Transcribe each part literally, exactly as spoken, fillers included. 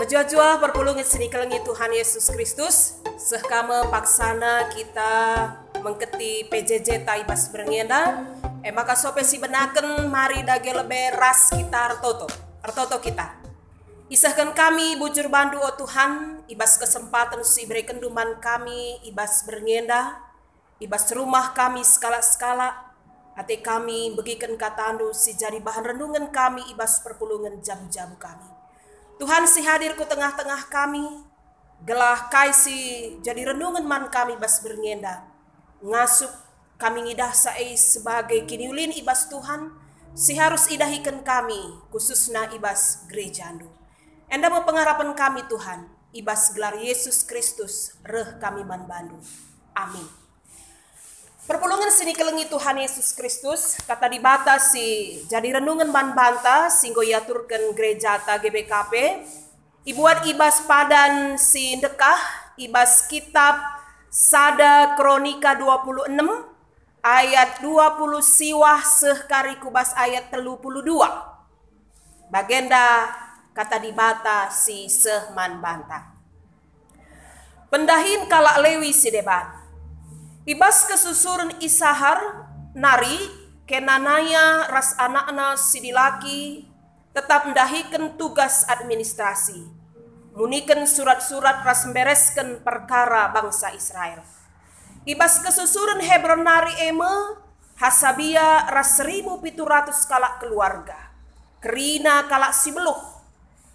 Jua-jua perpulungen si ikelengi Tuhan Yesus Kristus, seh ka me paksana kita mengketi P J J ta i bas berngi enda, e maka sope si benaken mari dage lebe ras kita ertoto. Ertoto kita. Isehken kami bujur bandu, o Tuhan, i bas kesempaten si iberekenNdu man kami i bas berngi enda, i bas rumah kami sekalak-sekalak, ate kami begiken kataNdu si jadi bahan renungen kami i bas perpulungen jabu-jabu kami. Tuhan si hadir ku tengah-tengah kami, gelah kai si jadi renungen man kami bas berngi enda, ngasup kami ngidahsa e sebagai kiniulin i bas Tuhan, si harus idahiken kami, khususna i bas gerejaNdu. Enda me pengarapen kami, Tuhan, i bas gelar Yesus Kristus reh kami man bandu. Amin. Perpulungen si ikelengi Tuhan Yesus Kristus, kata Dibata si jadi renungen man banta si enggo iaturken gerejata G B K P, ibuat i bas padan si ndekah, i bas kitab Sada Kronika dua puluh enem, ayat dua puluh siwah seh kari ku bas ayat telu puluh dua. Bagenda kata Dibata si seh man banta. Pendahin kalak Lewi si deban. I bas kesusuren Isahar nari, Kenania ras anakna si dilaki tetap ndahiken tugas administrasi, muniken surat-surat ras mberesken perkara bangsa Israel. I bas kesusuren Hebron nari e me, Hasabia ras seribu pitu ratus kalak keluarga, kerina kalak si beluh,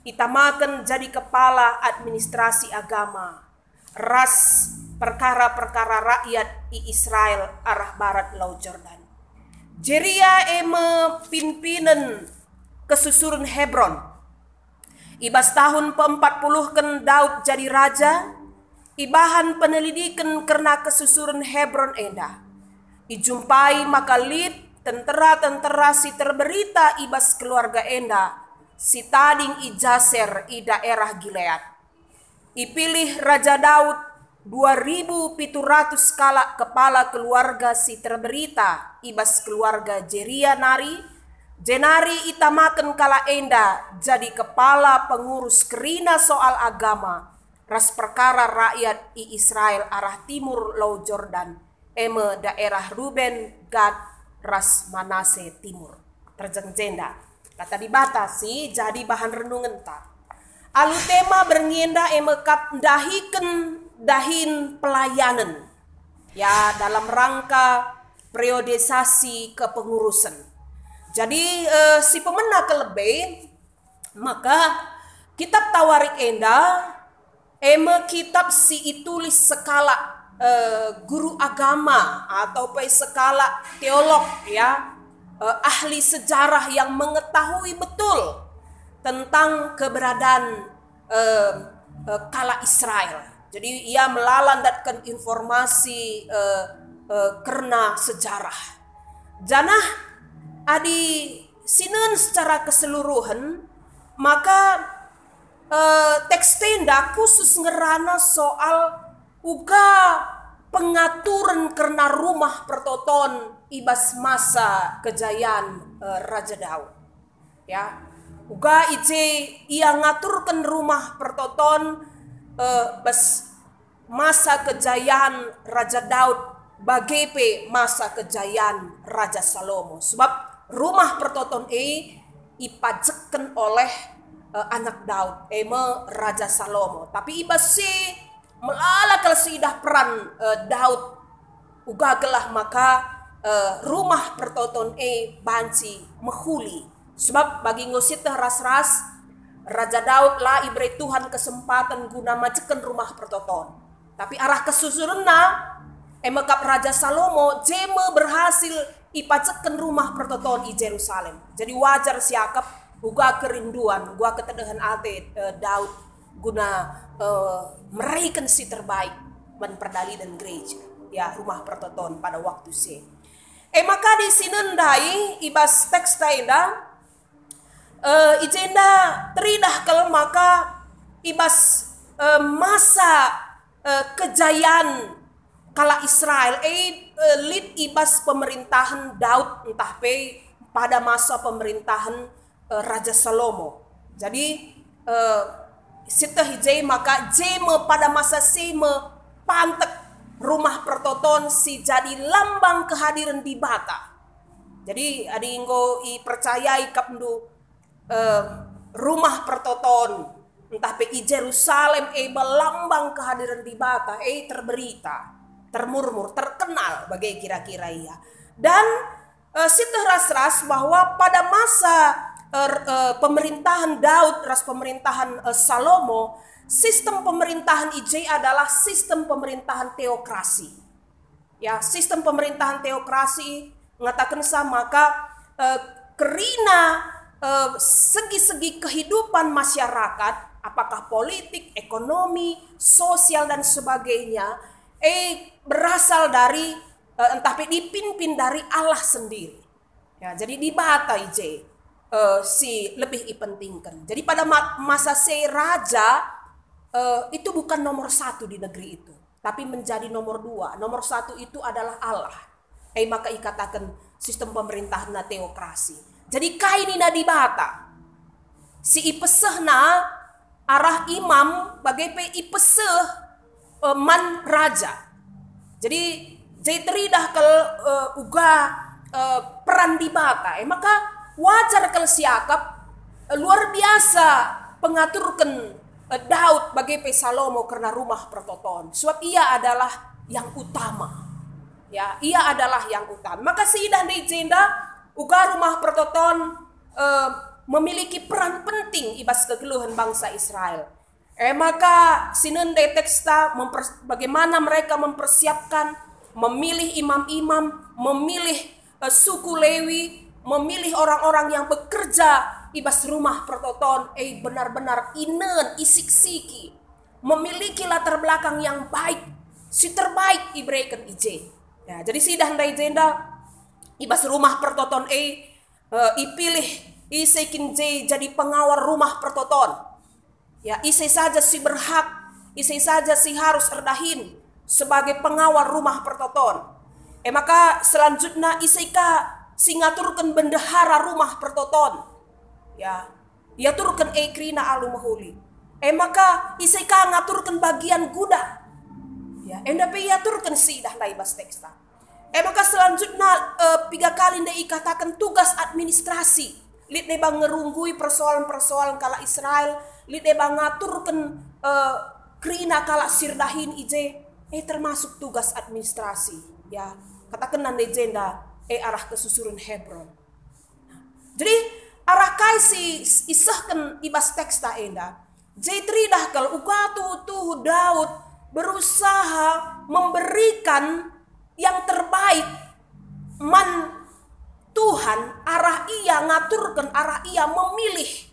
itamaken jadi kepala administrasi agama ras perkara-perkara rakyat i Israel arah barat Lau Jordan. Jeria e me pimpinen kesusuren Hebron. I bas tahun peempat puluhken Daud jadi raja, ibahan penelidiken kerna kesusuren Hebron enda. Ijumpai maka lit tentera-tentera si terberita i bas keluarga enda, si tading i Jaser i daerah Gilead. Ipilih Raja Daud dua ribu pitu ratus kalak kepala keluarga si terberita i bas keluarga Jeria nari, jenari itamaken kalak enda jadi kepala pengurus kerina soal agama ras perkara rakyat i Israel arah timur Lau Jordan, e me daerah Ruben, Gad, ras Manase timur. Terjeng jenda kata Dibata si jadi bahan renungenta. Alu tema berngi enda e me kap ndahiken dahin pelayanen, ya, dalam rangka periodisasi kepengurusen. Jadi, eh, si pemena kelebe, maka kitab Tawarik enda e me kitab si itulis sekalak, eh, guru agama atau pe sekalak teolog, ya, eh, ahli sejarah yang mengetahui betul tentang keberadaan, eh, eh, kalak Israel. Jadi ia melala ndatken informasi, eh, eh, kerna sejarah. Janah adi sinen secara keseluruhen, maka eh, teks enda khusus ngerana soal uga pengaturen kerna rumah pertoton i bas masa kejayan, eh, Raja Daud. Ya, uga i je ia ngaturken rumah pertoton, eh, bas masa kejayan Raja Daud, bage pe masa kejayan Raja Salomo. Sebab rumah pertoton e ipajekken oleh, eh, anak Daud, e me Raja Salomo. Tapi i bas si melala kal si idah peran, eh, Daud, uga gelah maka, eh, rumah pertoton e banci mehuli. Sebab bagi enggo sieteh ras-ras, Raja Daud la ibere Tuhan kesempaten guna majekken rumah pertoton. Tapi arah kesusurenna, e me kap Raja Salomo, je me berhasil ipajekken rumah pertoton i Jerusalem. Jadi wajar siakap uga kerinduan, uga ketedehen ate, eh, Daud guna, eh, mereken si terbaik man perdalanen gereja, ya, rumah pertoton pada waktu si. E maka adi sinen ndai i bas teks enda, eh, i jenda teridah kal maka i bas, eh, masa, eh, kejayan kalak Israel, eh, eh, lit i bas pemerintahen Daud ntah pe pada masa pemerintahen, eh, Raja Salomo. Jadi, eh, Sieteh i je maka je me pada masa si me pantek Rumah Pertoton si jadi lambang kehadiran Dibata. Jadi, adi enggo ipercayai kapndu, eh, Rumah Pertoton, ntah pe i Jerusalem, e, lambang kehadiran Dibata, e, terberita, termurmur, terkenal bage kira-kira ia. Dan, eh, sieteh ras-ras bahwa pada masa, eh, eh, pemerintahan Daud ras pemerintahan, eh, Salomo, sistem pemerintahan i je adalah sistem pemerintahan teokrasi. Ya, sistem pemerintahan teokrasi ngatakensa maka, eh, kerina, eh, segi-segi kehidupan masyarakat, apakah politik, ekonomi, sosial, dan sebagainya, eh, berasal dari, eh, ntah pe dipimpin dari Allah sendiri. Ya, jadi Dibata i je, eh, si lebih ipentingken. Jadi pada ma-, masa si raja, eh, itu bukan nomor satu di negeri itu, tapi menjadi nomor dua. Nomor satu itu adalah Allah. E maka ikataken sistem pemerintahanna teokrasi. Jadi kai nina Dibata? Si ipesehna arah imam bage pe ipeseh, eh, man raja. Jadi, je teridah kal, eh, uga, eh, peran Dibata. E maka wajar kal siakap, eh, luar biasa pengaturken, eh, Daud bage pe Salomo kerna Rumah Pertoton. Sebab ia adalah yang utama. Ya, ia adalah yang utama. Maka siidah ndai jenda, uga Rumah Pertoton, eh, memiliki peran penting i bas kegeluhen bangsa Israel. E maka, sinen ndai teksta mempers-, bagaimana mereka mempersiapkan, memilih imam-imam, memilih, eh, suku Lewi, memilih orang-orang yang bekerja i bas Rumah Pertoton, e, benar-benar inen, isiksiki, memiliki latar belakang yang baik, si terbaik ibereken i je. Ya, jadi siidah ndai jenda, i bas Rumah Pertoton e, eh, ipilih ise kin je jadi pengawal Rumah Pertoton. Ya, ise saja si berhak, ise saja si harus erdahin sebagai pengawal Rumah Pertoton. E maka selanjutna ise ka si ngaturken bendahara Rumah Pertoton. Ya, iaturken e kerina alu mehuli. E maka ise ka ngaturken bagian guda. Ya, enda pe iaturken siidah ndai bas teksta. E maka selanjutna, eh, piga kali ndai ikataken tugas administrasi. Lit deba ngerunggui persoalan-persoalan kalak Israel, lit deba ngaturken, eh, kerina kalak si erdahin i je, e, termasuk tugas administrasi. Ya, katakenna ndai jenda, e, arah kesusuren Hebron. Jadi, arah kai si isehken i bas teksta enda? Je teridah kal uga tuhu-tuhu Daud berusaha memberikan yang terbaik man Tuhan, arah ia ngaturken, arah ia memilih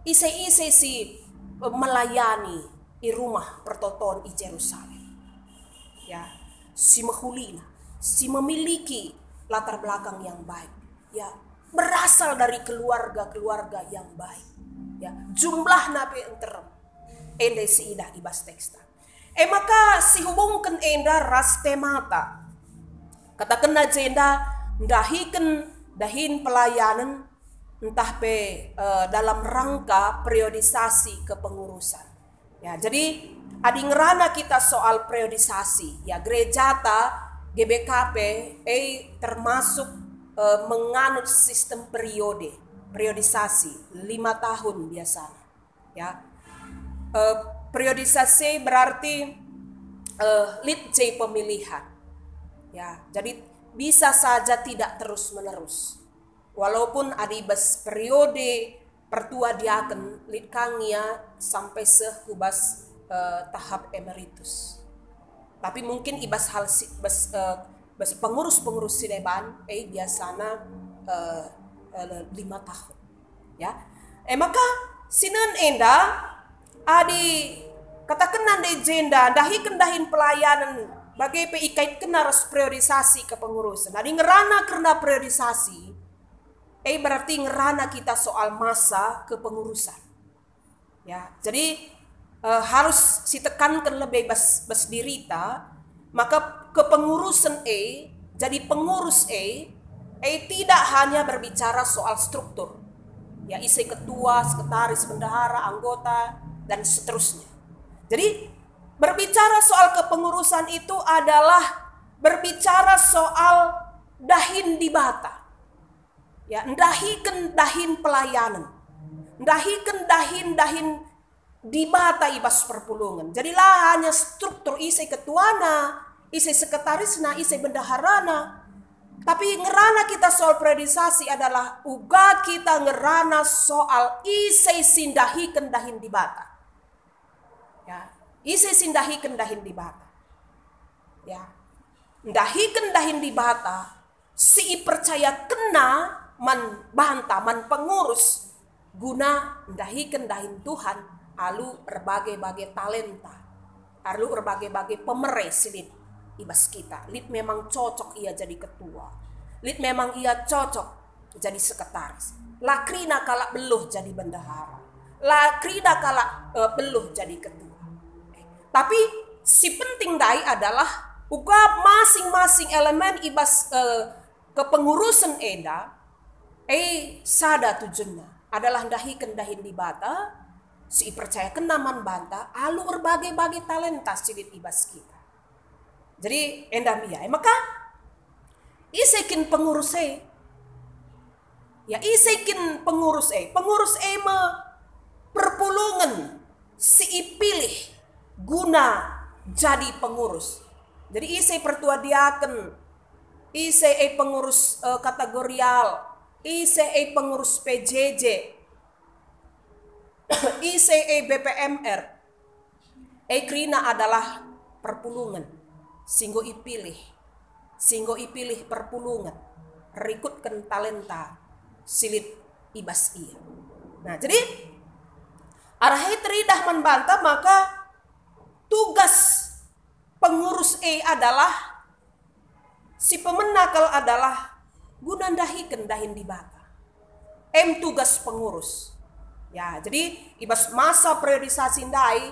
ise-ise si, eh, melayani i Rumah Pertoton i Jerusalem. Ya, si mehulina, si memiliki latar belakang yang baik. Ya, berasal dari keluarga-keluarga yang baik. Ya, jumlahna pe nterem. Enda siidah i bas teksta. E maka sihubungken enda ras temata. Katakenna jenda ndahiken dahin pelayanen ntah pe, eh, dalam rangka periodisasi kepengurusan. Ya, jadi adi ngerana kita soal periodisasi, ya, gerejata G B K P, eh, termasuk, eh, menganut sistem periode, periodisasi lima tahun biasanya. Ya. Eh, periodisasi berarti, eh, lit je pemilihan. Ya, jadi bisa saja tidak terus-menerus. Walaupun adi bas periode pertua diaken lit ka nge ia sampai seh ku bas, eh, tahap emeritus. Tapi mungkin i bas hal si, bas, eh, bas pengurus-pengurus si deban, eh, biasana, eh, eh, lima tahun. Ya. Eh, maka sinen enda adi katakenna ndai jenda ndahiken dahin pelayanen bage pe ikaitkenna ras periodisasi kepengurusan. Adi ngerana kerna periodisasi, eh, berarti ngerana kita soal masa kepengurusan. Ya, jadi, eh, harus sitekanken lebe bas, bas dirita, maka kepengurusen e, jadi pengurus e, e tidak hanya berbicara soal struktur. Ya, ise ketua, sekretaris, bendahara, anggota, dan seterusnya. Jadi, berbicara soal kepengurusan itu adalah berbicara soal dahin Dibata. Ya, ndahiken dahin pelayanen. Ndahiken dahin-dahin Dibata i bas perpulungen. Jadi la hanya struktur ise ketuana, ise sekretarisna, ise bendaharana. Tapi ngerana kita soal periodisasi adalah uga kita ngerana soal ise si ndahiken dahin Dibata. Ya, ise si ndahiken dahin Dibata. Ya, ndahiken dahin Dibata si ipercayakenna man banta, man pengurus, guna ndahiken dahin Tuhan alu erbage-bage talenta, alu erbage-bage pemere si lit i bas kita. Lit memang cocok ia jadi ketua, lit memang ia cocok jadi sekretaris. La kerina kalak beluh jadi bendahara, la kerina kalak, eh, beluh jadi ketua. Tapi si penting ndai adalah uga masing-masing elemen i bas, eh, kepengurusen enda, e, sada tujunna adalah ndahiken dahin Dibata si ipercayakenna man banta alu erbage-bage talenta si lit i bas kita. Jadi enda me ia. E maka, ise kin pengurus e? Ya, ise kin pengurus e? Pengurus e me perpulungen si ipilih guna jadi pengurus. Jadi ise pertua diaken, ise e pengurus, eh, kategorial, ise e pengurus P J J, ise e B P M R, e kerina adalah perpulungen si enggo ipilih, si enggo ipilih perpulungen, rikutken talenta si lit i bas ia. Nah, jadi arah e teridah man banta maka tugas pengurus e adalah, si pemena kal adalah guna ndahiken dahin Dibata. Em tugas pengurus. Ya, jadi i bas masa periodisasi ndai,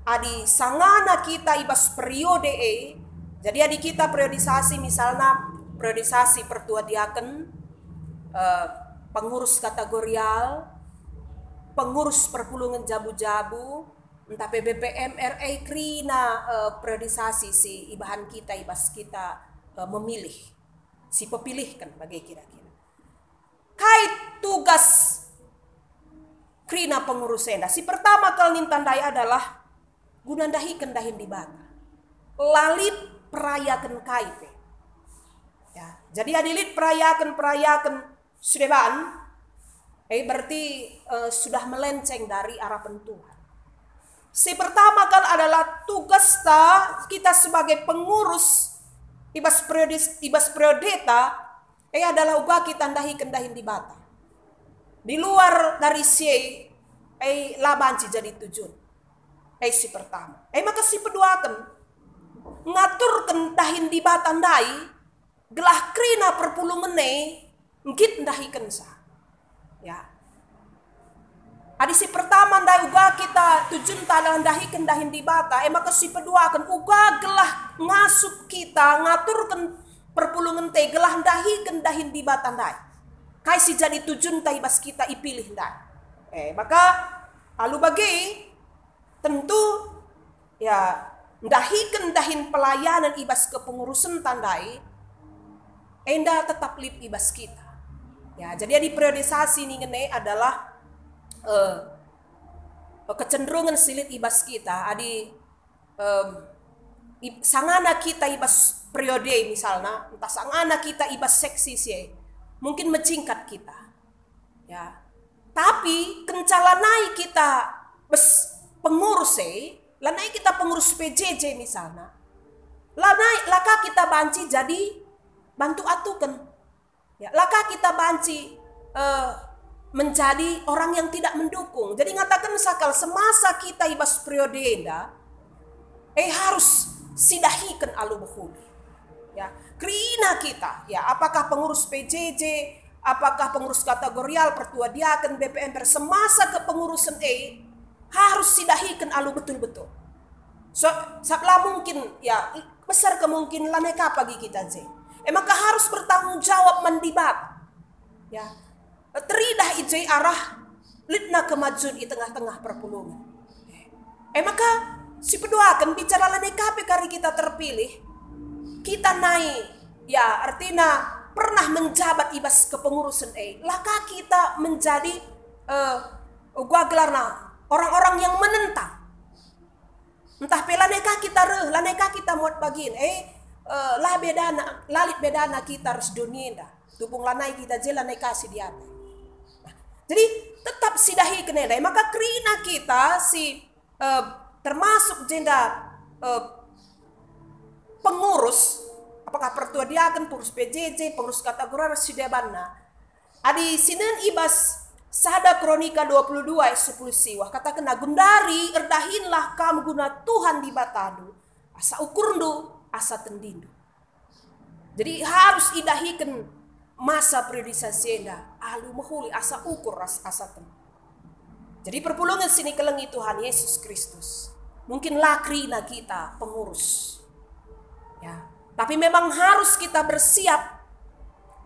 adi sangana kita i bas periode e, jadi adi kita periodisasi, misalna periodisasi pertua diaken, eh, pengurus kategorial, pengurus perpulungen jabu-jabu, ntah pe B P M R, e kerina, eh, periodisasi si ibahan kita i bas kita, eh, memilih, si pepilihken bage kira-kira. Kai tugas kerina pengurus enda? Si pertama kal ninta ndai adalah guna ndahiken dahin Dibata. La lit perayaken kai pe. Ya, jadi adi lit perayaken-perayaken si deban, eh, berarti, eh, sudah melenceng dari arapen Tuhan. Si pertama kal adalah tugasta kita sebagai pengurus i bas periode, i bas periodeta, eh, adalah uga kita ndahiken dahin Dibata. Di luar dari si e, eh, la banci jadi tujun. Eh, si pertama. Eh, maka si peduaken, ngaturken dahin Dibata ndai, gelah kerina perpulungen e nggit ndahikenca. Ya. Adi si pertama ndai uga kita tujunta adalah ndahiken dahin Dibata, e maka si peduaken uga gelah ngasup kita ngaturken perpulungen e gelah ndahiken dahin Dibata ndai. Kai si jadi tujunta i bas kita ipilih ndai. E maka alu bage, tentu, ya, ndahiken dahin pelayanen i bas kepengurusenta ndai, enda tetap lit i bas kita. Ya, jadi adi periodisasi ningen e adalah, eh, kecenderungen si lit i bas kita, adi, em, i, sangana kita i bas periode misalna, ntah sangana kita i bas seksi si e, mungkin mejingkat kita. Ya. Tapi kenca lanai kita bas pengurus e, lanai kita pengurus P J J misalna, lanai laka kita banci jadi bantu atuken. Ya, laka kita banci, eh, menjadi orang yang tidak mendukung. Jadi ngatakenca kal semasa kita i bas periode enda, eh, harus sidahiken alu mehuli. Ya, kerina kita, ya, apakah pengurus P J J, apakah pengurus kategorial, pertua diaken, B P M R, semasa kepengurusen e harus sidahiken alu betul-betul. So, sab la mungkin, ya, besar kemungkinan lanai ka pagi kita je. E maka harus bertanggung jawab man Dibata. Ya, teridah i je arah litna kemajuan i tengah-tengah perpulungen. E maka, sipeduaken bicara lanai ka pe kari kita terpilih, kita nai, ya, artina pernah menjabat i bas kepengurusen e, la ka kita menjadi, eh, uga gelarna, orang-orang yang menentang. Ntah pe lanai ka kita reh, lanai ka kita muat bagin, eh, eh, la bedana, la lit bedana kita ras doni enda. Tupung lanai kita je, lanai ka si diatur. Nah, jadi tetap sidahiken enda. Maka kerina kita si, eh, termasuk jenda, eh, pengurus, apakah pertua diaken, pengurus P J J, pengurus kategorial, si debanna. Adi sinen i bas sada Kronika dua puluh dua ayat sepuluh siwah, katakenna, "Gundari erdahinlah kam guna Tuhan Dibatandu, asa ukurndu, asa tendindu." Jadi harus idahiken masa periodisasi enda alu mehuli asa ukur ras asa tendin. Jadi perpulungen si nikelengi Tuhan Yesus Kristus, mungkin la kerina kita pengurus. Ya, tapi memang harus kita bersiap,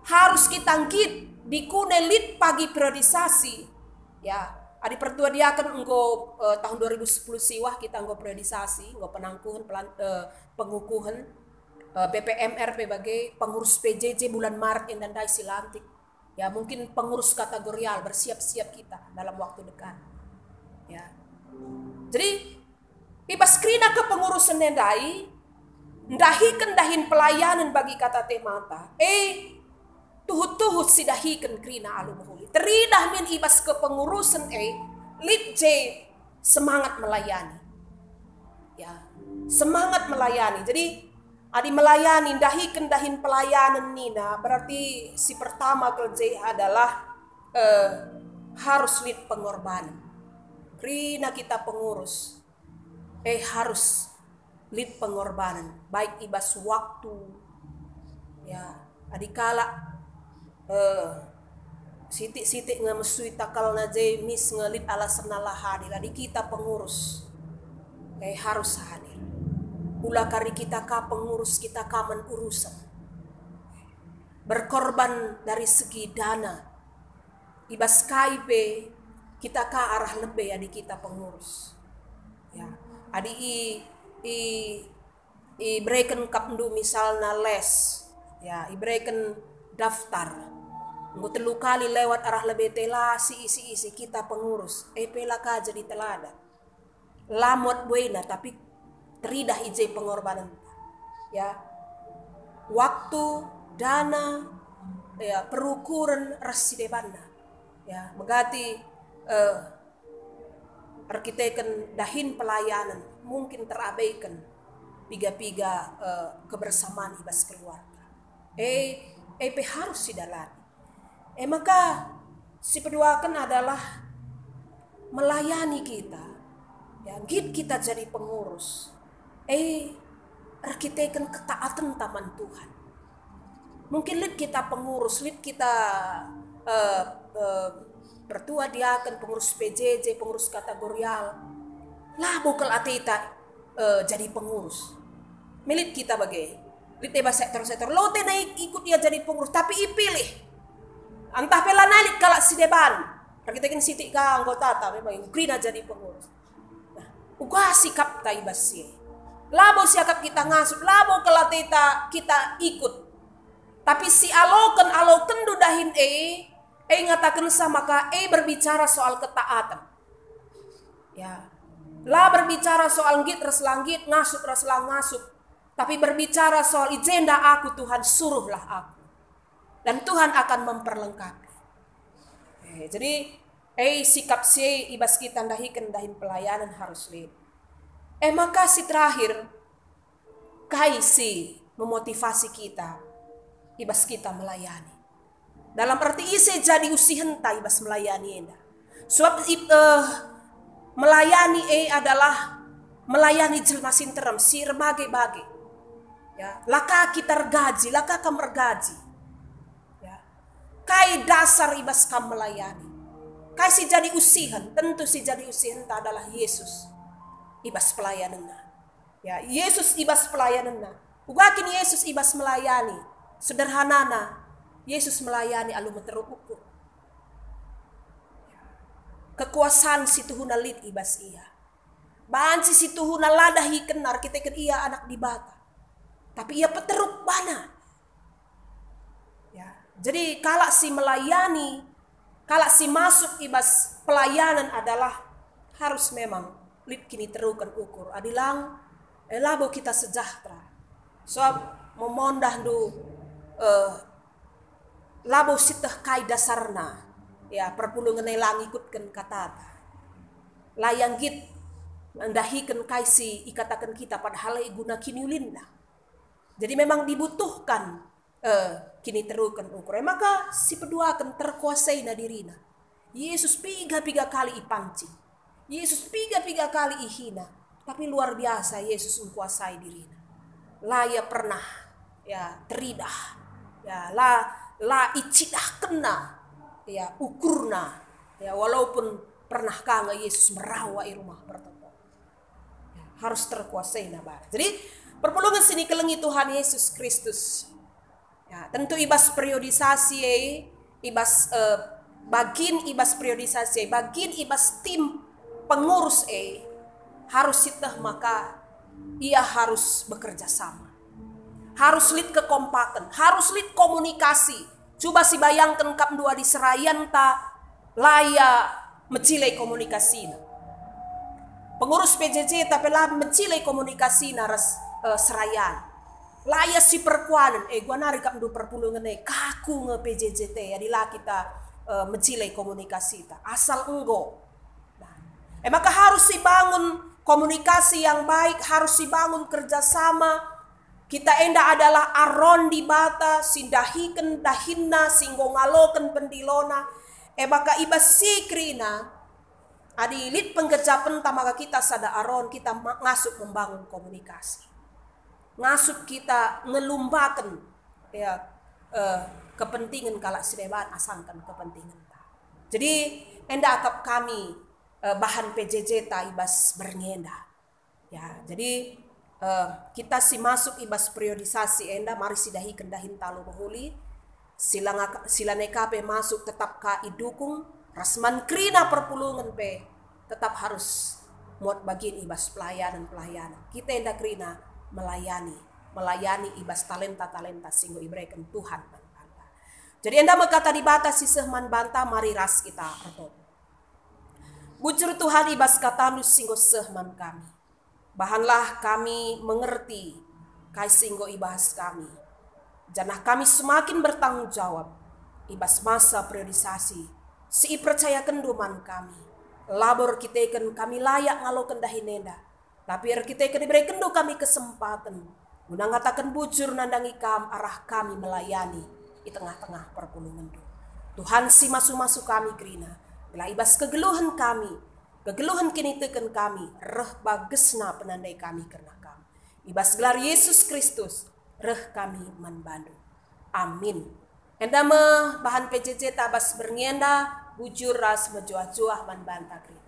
harus kita nggit dikune lit pagi periodisasi. Ya, adi pertua diaken enggo, eh, tahun dua ribu sepuluh siwah kita enggo periodisasi, enggo penangkuhen, pelan-, eh, pengukuhen, eh, B P M R pe bage, pengurus P J J bulan Maret enda ndai si lantik. Ya, mungkin pengurus kategorial, bersiap-siap kita dalam waktu dekat. Ya. Jadi, i bas kerina kepengurusen ndai, ndahiken dahin pelayanen bagi kata teh mata, eh, tuhut-tuhut sidahiken kerina alu mehuli. Teridah min i bas kepengurusen e, lit je semangat melayani. Ya, semangat melayani. Jadi, adi melayani, ndahiken dahin pelayanen nina, berarti si pertama kal je adalah, eh, harus lit pengorbanen. Kerina kita pengurus, eh, harus lit pengorbanen, baik i bas waktu, ya, adi kalak, eh, sitik-sitik nge mesui takalna je mis nge lit alasanna la hadir, adi kita pengurus, eh, harus hadir. Ula kari kita ka pengurus, kita ka man urusen. Berkorban dari segi dana. I bas kai pe kita ka arah lebe adi kita pengurus. Ya, adi i, i, ibereken kapndu misalna les, ya, ibereken daftar. Enggo telu kali lewat arah lebe te la siisi-isi kita pengurus, e pe la ka jadi teladan. La muat buena, tapi teridah i je pengorbanenta. Ya. Waktu, dana, ya, perukuren ras si debanna. Ya, megati, eh, erkiteken dahin pelayanen, mungkin terabaiken piga-piga, eh, kebersamaan i bas keluarga. E, e pe harus sidalani. E maka, sipeduaken adalah melayani kita, ya, nggit kita jadi pengurus, e, erkiteken ketaatenta man Tuhan. Mungkin lit kita pengurus, lit kita, eh, eh, pertua diaken, pengurus P J J, pengurus kategorial, labo kal ateta, eh, jadi pengurus. Melit kita bage. Lit eba sektor-sektor. Lote na ik-, ikut ia jadi pengurus, tapi ipilih. Antah pe lanai lit kalak si deban. Erkiteken sitik ka anggotata, memang kerina jadi pengurus. Nah, uga sikapta i bas si e. Labo siakap kita ngasup, labo kal ateta kita ikut. Tapi si aloken, alokenndu dahin e, e ngatakensa maka e berbicara soal ketaatan. Ya. La berbicara soal nggit ras la nggit, ngasup ras la ngasup, tapi berbicara soal, "I jenda aku, Tuhan, suruhlah aku." Dan Tuhan akan memperlengkapi. Eh, jadi, eh, sikap si e i bas kita ndahiken dahin pelayanen harus lit. Eh, maka si terakhir, kai si memotivasi kita i bas kita melayani? Dalam arti ise jadi usihenta i bas melayani enda? Sebab i-, eh, melayani e adalah melayani jelma si nterem, si erbage-bage. Ya, la ka kita ergaji, la ka kam ergaji. Ya. Kai dasar i bas kam melayani? Kai si jadi usihen? Tentu si jadi usihenta adalah Yesus i bas pelayanenna. Ya, Yesus i bas pelayanenna. Uga kin Yesus i bas melayani? Sederhanana, Yesus melayani alu meteruk ukur. Kekuasaan si tuhuna lit i bas ia. Banci situhuna la dahikenna erkiteken ia anak Dibata, tapi ia peteruk bana. Ya, jadi kalak si melayani, kalak si masuk i bas pelayanan adalah harus memang lit kiniteruken ukur. Adi lang, eh, labo kita sejahtera. Sebab memondahndu, eh, labo sieteh kai dasarna, ya, perpulungen e la ngikutken katata. La ia nggit ndahiken kai si ikataken kita, padahal e guna kiniulinna. Jadi memang dibutuhkan, eh, kiniteruken ukur. E maka sipeduaken terkuasaina dirina. Yesus piga-piga kali ipancing. Yesus piga-piga kali ihina. Tapi luar biasa Yesus engkuasai dirina. La ia pernah, ya, teridah. Ya, la, la icidahkenna, ya, ukurna. Ya, walaupun pernah ka nge Yesus merawa i rumah pertoton. Ya, harus terkuasaina bana. Jadi, perpulungen si ikelengi Tuhan Yesus Kristus. Ya, tentu i bas periodisasi e, i bas, eh, bagin i bas periodisasi e, bagin i bas tim pengurus e, harus sieteh maka ia harus bekerja sama. Harus lit kekompaken, harus lit komunikasi. Cuba sibayangken kap ndua di serayanta la ia mecilai komunikasina. Pengurus P J J tapi la mecilai komunikasina ras, eh, serayan. La ia siperkuanen, eh, gua nari kap ndu perpulungen e, kaku nge P J J te, adi la kita, eh, mecilai komunikasita. Asal enggo. Nah, e maka harus sibangun komunikasi yang baik, harus sibangun kerjasama. Kita enda adalah Aron Dibata, si ndahiken dahinna, si enggo ngaloken pendilona. E maka i bas si kerina, adi lit penggejapenta maka kita sada Aron, kita ma-, ngasup membangun komunikasi. Ngasup kita ngelumbaken, ya, eh, kepentingan kalak si deban asangken kepentingenta. Jadi, enda akap kami, eh, bahan P J J ta i bas berngi enda. Ya, jadi, eh, kita si masuk i bas periodisasi enda mari sidahiken dahinta alu mehuli, si la ngaka-, si lanai ka pe masuk tetap ka idukung, ras man kerina perpulungen pe tetap harus muat bagin i bas pelayanan-pelayanan. Kita enda kerina melayani, melayani i bas talenta-talenta si enggo ibereken Tuhan man banta. Jadi enda me kata Dibata si seh man banta, mari ras kita ertoto. Bujur Tuhan i bas kataNdu si enggo seh man kami. Bahanlah kami mengerti kai si enggo ibahas kami, janah kami semakin bertanggung jawab i bas masa periodisasi si ipercayakenNdu man kami. Labo erkiteken kami layak ngaloken dahin enda, tapi erkiteken iberekenNdu kami kesempaten guna ngataken bujur nandangi Kam arah kami melayani i tengah-tengah perpulungenNdu. Tuhan si masu-masu kami kerina, gelah i bas kegeluhen kami, kegeluhen kiniteken kami, reh bagesna penandai kami kerna Kam. I bas gelar Yesus Kristus, reh kami man bandu. Amin. Enda me bahan P J J ta bas berngi enda, bujur ras mejuah-juah man banta kerina.